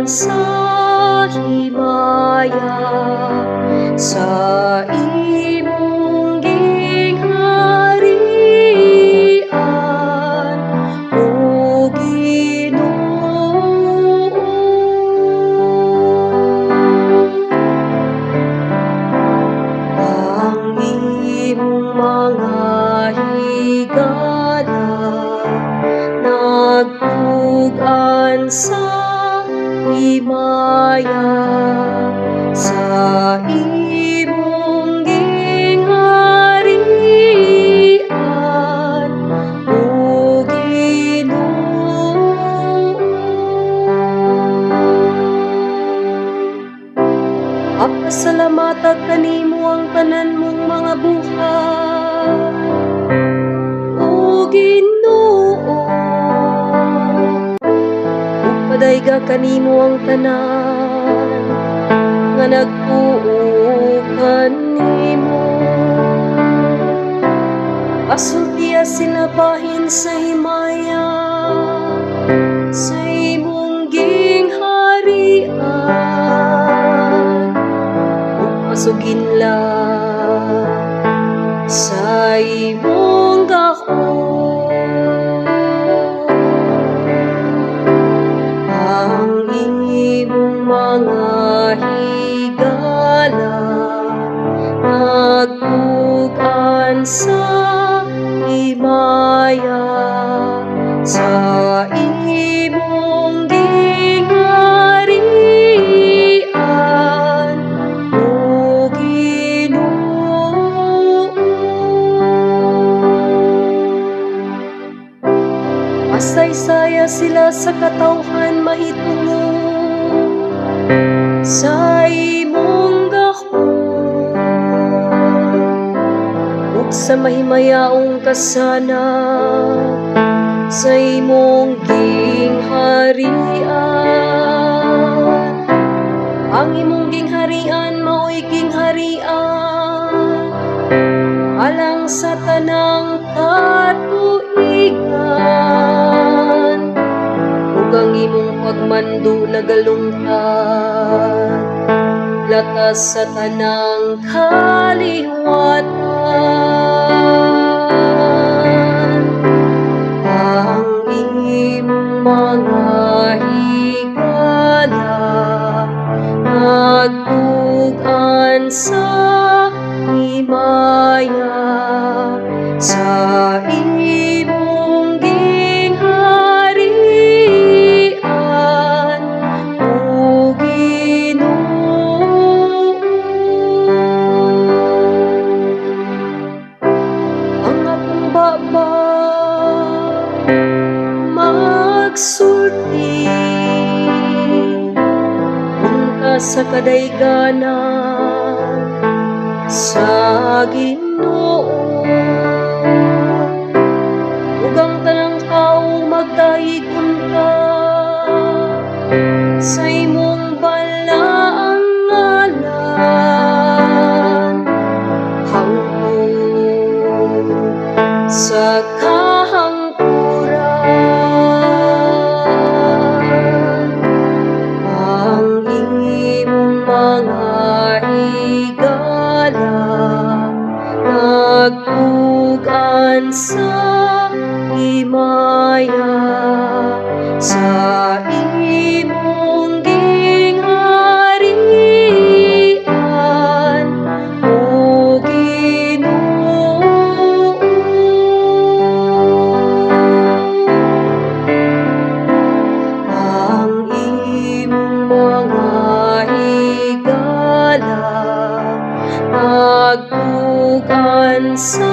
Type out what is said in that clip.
Nagtug-an sa himaya sa imong gingharian, o Ginoo. Ang imong mga higala nagtug-an sa himaya sa imong gingharian, o Ginoo. Apasalamata kanimo ang tanan mong mga buhat, o Ginoo. Ug padayga kanimo ang tanan nga nagtuo kanimo. Pasultiya sila bahin sa himaya sa imong gingharian ug pasuginla sa imong gahom. Ang imong mga higala nagtug-an sa himaya sa imong gingharian, o Ginoo. Pasaysaya sila sa katawhan mahitungod sa imong gahom ug sa mahimayaong kasanag sa imong gingharian. Ang imong gingharian mao'y gingharian alang sa tanang katuigan ug ang imong pagmando nagalungtad latas sa tanang kaliwatan. Ang imong mga higala nagtug-an sa himaya sa imong gingharian, o Ginoo. Ang akong baba magsulti unta sa kadayganan sa Ginoo ug ang tanang tawo magdayeg unta sa imong balaang ngalan hangtod sa kahangturan. Ang imong mga higala nagtug-an sa himaya sa imong gingharian, o Ginoo. Ang imong mga higala nagtug-an sa